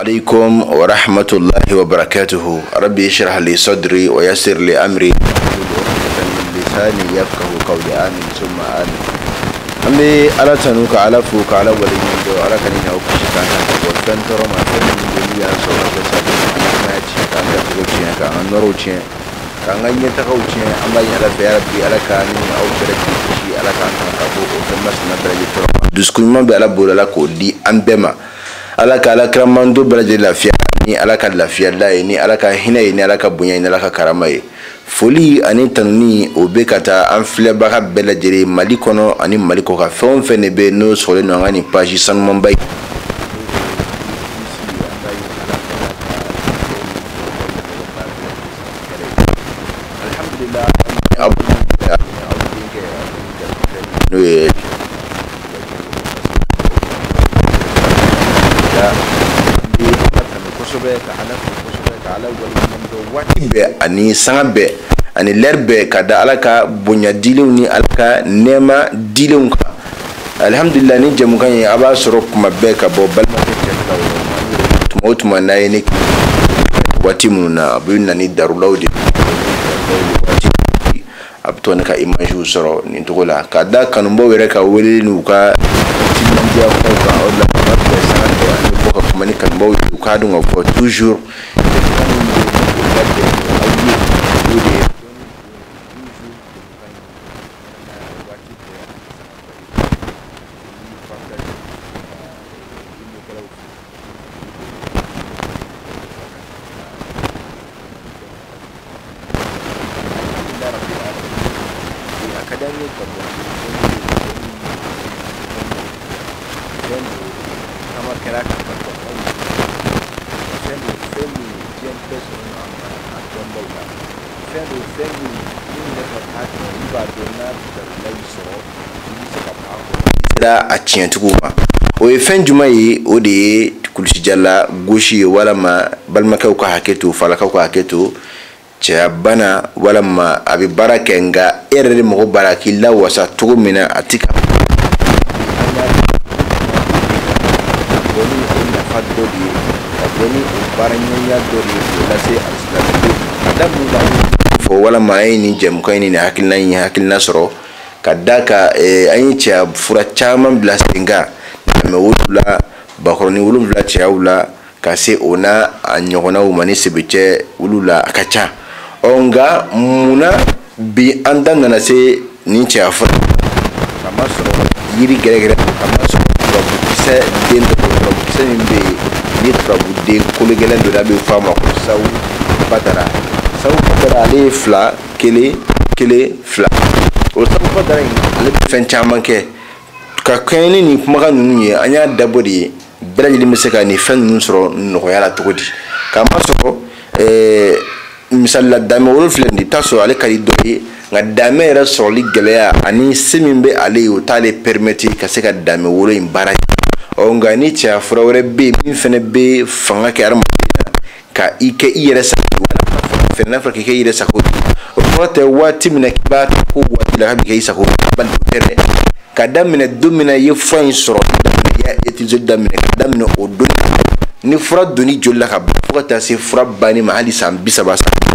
Alaikum wa rahmatullahi wa barakatuhu. Rabbi shrah li sadri wa yassir li amri lisani yafqahu qawli. Amin summa amin. An bɛ Ala tanu ka Ala fo ka Ala waleɲuman dɔn. Ala ka ni aw kisi k'an ta ka bɔ fɛn tɔɔrɔ ma, fɛn min bɛ n'u y'an sɔrɔ ka kɛ sababu ye k'an ka tiɲɛ, k'an garijɛgɛw tiɲɛ, k'an ka nɔrɔw tiɲɛ, k'an ka ɲɛtagaw tiɲɛ. An b'a ɲini Ala fɛ, yarabi Ala ka ni aw bɛɛ lajɛlen kisi, Ala k'an tanga ka bɔ o fɛn masina bɛɛ lajɛlen tɔɔrɔ ma. Dusukun ɲuman bɛ Ala bolo, Ala k'o di an bɛɛ ma. Ala ka Ala kiramando bɛɛ lajɛlen lafiya ni Ala ka lafiya da ye, ni Ala ka hinɛ ye, ni Ala ka bonya ye, ni Ala ka karama ye. Foli ani tanuni o bɛ ka taa an filɛbaga bɛɛ lajɛlen Mali kɔnɔ ani Mali kɔ kan. Fɛn o fɛn de bɛ n'o sɔrɔlen don an ka nin page sanumanba ye. Alhamdulillah, aw denkɛ n'o ye kosɛbɛ, ka Ala fo kosɛbɛ, ka Ala waleɲuman dɔn waati bɛɛ ani sanga bɛɛ ani lɛri bɛɛ, ka da Ala ka bonya dilenw ni Ala ka nɛɛma dilenw kan. Alhamdulillah, ni jɛmukan ye a b'a sɔrɔ kuma bɛɛ ka bɔ balimakɛ cɛ la. Tuma o tuma n'a ye ne waati minnu na, a bɛ na ni darulaw de waati, a bɛ to ne ka image sɔrɔ nin cogo la, ka da kanubaw yɛrɛ ka wele n'u ka timinandiya kumaw kan. O de la kuma bɛɛ, sanga bɛɛ, an bɛ bɔ ka kuma ni kanubaw ye, u k'a dɔn k'a fɔ toujours jɛmukan min bɛ yen n'o labɛn aw ye, o de ye waati bɛɛ ani sanga bɛɛ. Alhamdulillah rabbil alamin. A ka d'an ye ka bɔ fɛn don kama kɛra kan ka bɔ anw fɛn don, fɛn min diɲɛ bɛɛ sɔrɔ an ma a dɔnbaw la. Fɛn don, fɛn min min yɛrɛ ka taa dɔn, i b'a dɔn n'a darula y'i sɔrɔ, i bɛ se ka bɔ a kɔnɔ. I sera a tiɲɛtigiw ma. O ye fɛn jumɛn ye? O de ye kulusijala gosi ye, walama balimakɛw ka hakɛ to, falakaw ka hakɛ to, cɛya bana, walama a bɛ baara kɛ nka e yɛrɛ de mago b'a la k'i lawasa cogo min na, a ti ka bɔ ni o nafa dɔ de ye, ka bɔ ni o baara ɲɔgɔnya dɔ de ye k'o lase alisilamɛdenw ka da mun kan fɔ, walama an ye nin jɛmukan in ni nin hakilina in hakilina sɔrɔ ka da ka an ye cɛya fura caman bila sen kan, mɛ 7, bakɔrɔnin 7 cɛyaw la, ka se o n'a a ɲɔgɔnnaw ma ni sebecɛ olu la, a ka ca. Ɔ nka munna bi an da nana se nin cɛya fura? Kamasɔrɔ yiri gɛrɛgɛrɛ, kamasɔrɔ turabukisɛ den dɔ, turabukisɛ min bɛ yen ni turabuden kolo gɛlɛn dɔ, n'a bɛ fɔ a ma ko sawu badara. Sawu badara, ale ye 2 1 1 2. O sawu badara in, ale bɛ fɛn caman kɛ ka kɛɲɛ ni nin kumakan ninnu ye. An y'a dabɔ de ye bɛɛ lajɛlen bɛ se ka nin fɛn ninnu sɔrɔ nɔgɔya la cogo di? Kamasɔrɔ misali la, daamɛ wolo filɛ nin ye, i bɛ taa sɔrɔ ale ka di dɔ ye, nka daamɛ yɛrɛ sɔrɔli gɛlɛya ani se min bɛ ale ye, o t'ale permettre ka se ka daamɛ wolo in baara. Ɔ nka ni cɛya fura wɛrɛ bɛ yen min fɛnɛ bɛ fanga kɛ hadamaden na ka i kɛ i yɛrɛ sago ye, walima fɛnɛ n'a fɔra k'i kɛ i yɛrɛ sago ye, o kɔrɔ tɛ waati min na k'i b'a ta ko waati la k'a bɛ kɛ i sago ye, bali o tɛ dɛ. Ka daminɛ don min na i ye fura in sɔrɔ daminɛ, i y'a utiliser daminɛ, ka daminɛ o don ni fura donni joli la ka ban fo ka taa se fura banni ma, hali san 30, san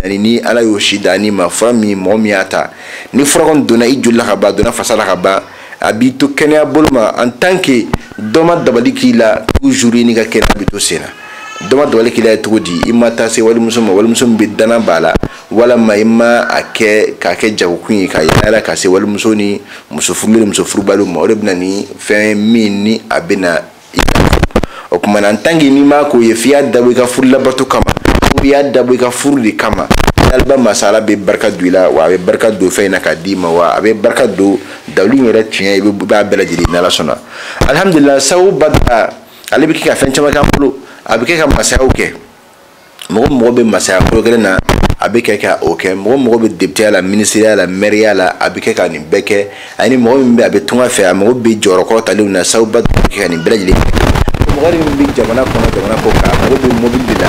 40, ni Ala y'o si dan n'i ma, fura min mɔgɔ min y'a ta, ni fura kɔni donna i joli la ka ban, donna fasa la ka ban, a b'i to kɛnɛya bolo ma. En tant que dɔ ma dabali k'i la, toujours i n'i ka kɛnɛya bɛ to sen na. Dɔ ma dabali k'i la ye cogo di? I ma taa se walimuso ma, walimuso min bɛ danna b'a la, walama i ma a kɛ k'a kɛ jagokun ye ka yala ka se walimuso ni muso furulen ni muso furubaliw ma. O de bɛ na ni fɛn min ni a bɛ na i ka. O tuma na, en tant que n'i m'a k'o ye f'i y'a dabɔ i ka furu labato kama, ou i y'a dabɔ i ka furu de kama, Daliba masala bɛ barika don i la, wa a bɛ barika don fɛn in na k'a d'i ma, wa a bɛ barika don dalu in yɛrɛ tiɲɛ, i b'a bɛɛ lajɛlen n'Ala sɔnna. Alhamdulillah, sawu badara, ale bɛ kɛ ka fɛn caman k'an bolo. A bɛ kɛ ka masayaw kɛ. Mɔgɔ mɔgɔ bɛ masaya kolo kelen na, a bɛ kɛ ka o kɛ. Mɔgɔ mɔgɔ bɛ député la, ministériya la, maire la, a bɛ kɛ ka nin bɛɛ kɛ. Ani mɔgɔ min bɛ a bɛ tunga fɛ, a mago bɛ jɔyɔrɔ kɔrɔtalenw na, sawu badara bɛ kɛ ka nin bɛɛ lajɛlen kɛ. Mɔgɔ min bɛ jamana kɔnɔ, jamana kɔ kan, a mago bɛ mobili de la,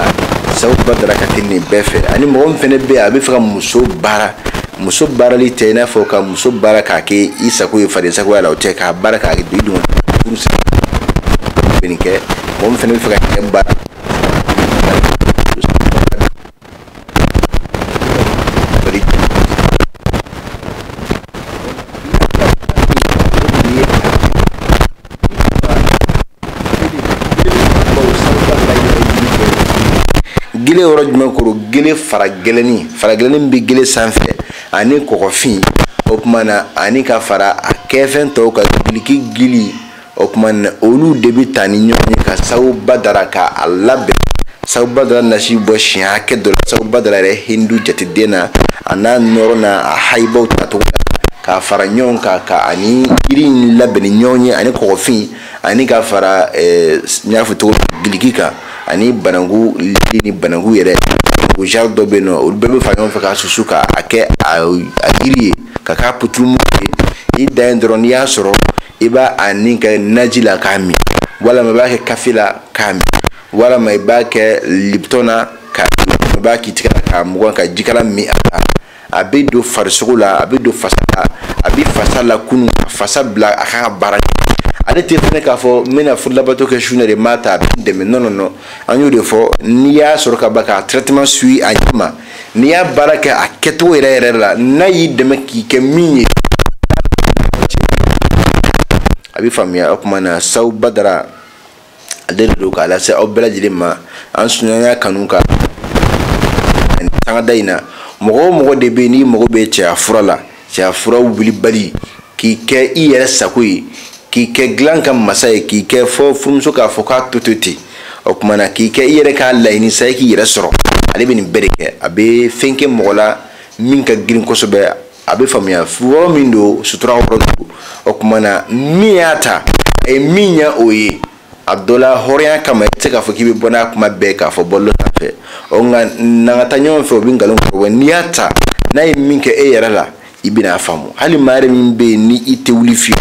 sawu badara ka teli nin bɛɛ fɛ. Ani mɔgɔ min fɛnɛ bɛ yen, a bɛ fɛ ka muso baara. Muso baarali tɛ i n'a fɔ ka muso baara k'a kɛ i sago ye faden sagoya la, o tɛ, k'a baara k'a don i dun furu sira bɛ nin kɛ. Mɔgɔ min fɛnɛ bɛ fɛ ka cɛ baara, Gele yɔrɔ jumɛn koro? Gele fara gɛlɛnni, fara gɛlɛnni bɛ gele sanfɛ ani kɔgɔfin, o tuma na ani ka fara a kɛfɛn tɔw kan, giliki gili, o tuma na olu de bɛ taa ni ɲɔgɔn ye ka sawu badara k'a labɛn. Sawu badara nasi bɔ siɲɛ hakɛ dɔ la. Sawu badara yɛrɛ hindu jateden na, a n'a nɔrɔ n'a a hayibaw tacogo la k'a fara ɲɔgɔn kan, ka ani yiri in labɛn ni ɲɔgɔn ye ani kɔgɔfin ani ka fara n y'a fɔ cogo min giliki kan ani bananku lili ni bananku yɛrɛ o genre dɔ bɛ yen nɔ, olu bɛɛ bɛ fara ɲɔgɔn fɛ k'a susu k'a kɛ a yiri ye ka k'a puturu ye. I dan ye dɔrɔn, n'i y'a sɔrɔ i b'a a nin kɛ naji la k'a min, walama i b'a kɛ kafe la k'a min, walama i b'a kɛ lipton na k'a min, i b'a k'i tigɛ la k'a mugan ka jikala min a la. A bɛ don farisogo la, a bɛ don fasa la, a bɛ fasa lakunu ka fasa bila a ka baara kɛ. Ale tɛ fɛnɛ k'a fɔ n bɛna furulabato kɛ su in na de, n b'a ta a bɛ n dɛmɛ. Non non non, an y'o de fɔ, n'i y'a sɔrɔ ka ban k'a traitement suit a ɲɛ ma, n'i y'a baara kɛ a kɛcogo yɛrɛ yɛrɛ la, n'a y'i dɛmɛ k'i kɛ min ye, a bɛ faamuya. O tuma na sawu badara ale de don k'a lase aw bɛɛ lajɛlen ma. An sunyaya kanu ka sangada in na, mɔgɔ o mɔgɔ de bɛ yen n'i mago bɛ cɛya fura la, cɛya fura wulibali k'i kɛ i yɛrɛ sago ye, k'i kɛ dilan ka masa ye, k'i kɛ fɔ furumuso k'a fɔ k'a to to ten, o tuma na k'i kɛ i yɛrɛ k'a laɲini sa i k'i yɛrɛ sɔrɔ, ale bɛ nin bɛɛ de kɛ. A bɛ fɛn kɛ mɔgɔ la min ka girin kosɛbɛ, a bɛ faamuya yɔrɔ min don, sutura yɔrɔ don. O tuma na min y'a ta, a ye min ɲɛ o ye. A dɔ la hɔrɔnya kama i tɛ se k'a fɔ k'i bɛ bɔ n'a kuma bɛɛ k'a fɔ bɔlɔlɔ sanfɛ, ɔ nka n'an ka taa ɲɔgɔn fɛ o bɛ nkalon kɔrɔbɔ. N'i y'a ta n'a ye min kɛ e yɛrɛ la, i bɛna a faamu. Hali maa yɛrɛ min bɛ yen ni i tɛ wuli fiyewu,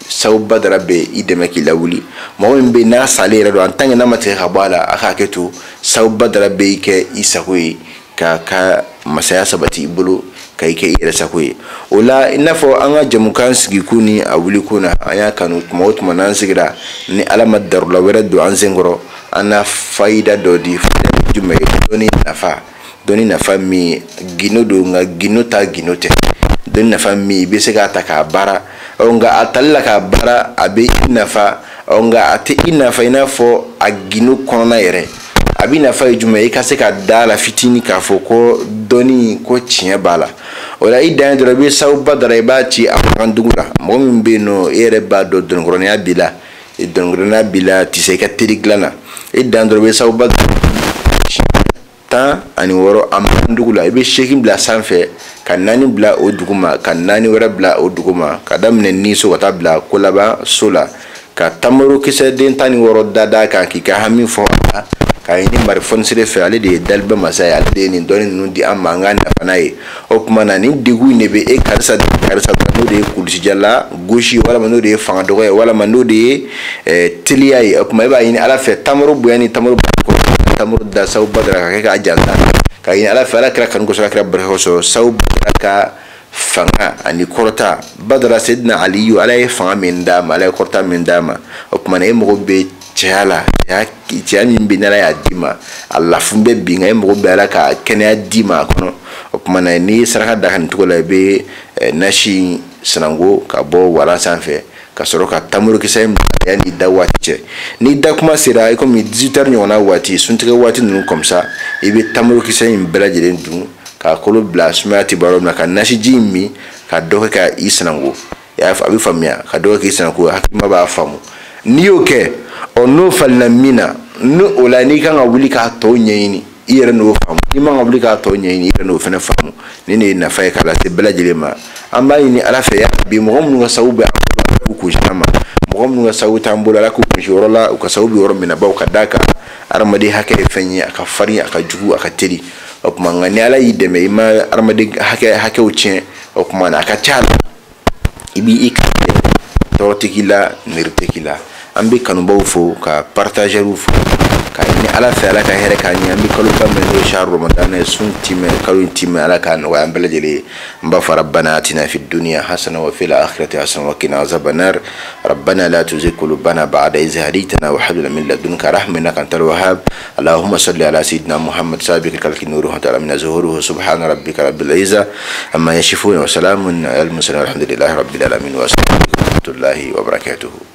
sawu badara bɛ i dɛmɛ k'i lawuli. Mɔgɔ min bɛ yen n'a salen yɛrɛ don, en tant que n'a ma tigɛ ka bɔ a la, a k'a hakɛ to, sawu badara bɛ i kɛ i sago ye k'a ka masaya sabati i bolo, ka i kɛ i yɛrɛ sago ye. O la i n'a fɔ an ka jɛmukan sigikun ni a wulikun na, an y'a kanu tuma o tuma n'an sigira ni Ala ma darula wɛrɛ don an senkɔrɔ, an na fayida dɔ di. Fayida jumɛn ye? Dɔnni nafa. Dɔnni nafa min gindo don, nka gindo ta gindo tɛ. Dɔnni nafa min i bɛ se k'a ta k'a baara, ɔ nka a tali la k'a baara a bɛ i nafa, ɔ nka a tɛ i nafa i n'a fɔ a gindo kɔnɔna yɛrɛ. A b'i nafa ye jumɛn ye? I ka se ka da la fitinin k'a fɔ ko dɔnni ko tiɲɛ b'a la. O la i dan ye dɔrɔn, i bɛ sawu badara i b'a ci a kan dugu la. Mɔgɔ min bɛ yen nɔ, e yɛrɛ b'a dɔn dɔnnikɔrɔniya b'i la, dɔnnikɔrɔniya b'i la, tɛ se i ka teri dilan na. I dan dɔrɔn, i bɛ sawu badara 16 a man dugu la, i bɛ 8 bila sanfɛ, ka 4 bila o dugu ma, ka 4 wɛrɛ bila o dugu ma, ka daminɛ ni so ka taa bila kolaban so la, ka tamaro kisɛ den 16 da kan k'i ka hami fɔ a la, k'a ɲini marifɔnisere fɛ. Ale de ye daliba masa ye, ale de ye nin dɔnni ninnu di an ma, an k'an nafa n'a ye. O tuma na nin degun in de bɛ e karisa karisa, n'o de ye kulusijala gosi, walama n'o de ye fanga dɔgɔ ye, walama n'o de ye teliya ye. O tuma e b'a ɲini Ala fɛ, tamaro bonya ni tamaro tamaro da sawu badara ka kɛ k'a janta, k'a ɲini Ala fɛ, Ala kira kanu kosɔn, Ala kira barika kosɔn, sawu badara ka fanga ani kɔrɔta. Badara Seydina Aliyu, Ala ye fanga min d'a ma, Ala ye kɔrɔta min d'a ma. O tuma na e mago bɛ cɛya la, cɛya min bɛ n'Ala y'a d'i ma, a lafun bɛ bin, nka e mago bɛ Ala ka kɛnɛya d'i ma a kɔnɔ. O tuma na n'i ye saraka da nin cogo la, i bɛ nasi sanango ka bɔ walan sanfɛ, ka sɔrɔ ka tamurukisɛ in bila yanni da waati cɛ. Ni da kuma sera i komi 18 heures ɲɔgɔnna waati, suntigɛ waati ninnu comme ça, i bɛ tamurukisɛ in bɛɛ lajɛlen dun, k'a kolo bila sumaya tɛ bɔ yɔrɔ min na, ka nasiji in min, ka dɔ kɛ ka i sanango. A bɛ faamuya, ka dɔ kɛ k'i sanango, hakilima b'a faamu. N'i y'o kɛ, ɔ n'o falenna min na, n'o o la n'i kan ka wuli k'a tɔw ɲɛɲini, i yɛrɛ n'o faamu. N'i man ka wuli k'a tɔ ɲɛɲini, i yɛrɛ n'o fana faamu. Nin de ye nafa ye k'a lase bɛɛ lajɛlen ma. An b'a ɲini Ala fɛ ya bi, mɔgɔ minnu ka sabu bɛ an bolo, Ala k'u kunsi an ma. Mɔgɔ minnu ka sabu t'an bolo, Ala k'u kunsi yɔrɔ la, u ka sabu bɛ yɔrɔ min na, bawo ka d'a kan hadamaden hakɛ ye fɛn ye, a ka farin, a ka jugu, a ka teli. O tuma nka ni Ala y'i dɛmɛ, i ma hadamaden hakɛw tiɲɛ, o tuma na a ka ca la i b'i kan tɔɔrɔ tɛ k'i la, miiri tɛ k'i la. An bɛ kanubaw fo, ka partageurs fo, k'a ɲini Ala fɛ, Ala ka hɛrɛ k'an ɲɛ. An bɛ kalo ba min n'o ye sahar Ramadan ye, sun timɛ, kalo in timɛ, Ala k'a nɔgɔya an bɛɛ lajɛlen ye. N b'a fɔ rabbana atina fid dunya hasana wa fil akhirati hasana wa qina azaban nar. Rabbana la tuzigh qulubana ba'da idh hadaytana wa hab lana min ladunka rahmatan innaka antal wahhab. Allahumma salli ala sayyidina Muhammad sabiqil khalqi nuruhu ta'ala min zuhuruhu. Subhana rabbika rabbil izza amma yasifun wa salamun alal mursalin walhamdulillahi rabbil alamin. Wa assalamu alaykum wa rahmatullahi wa barakatuh.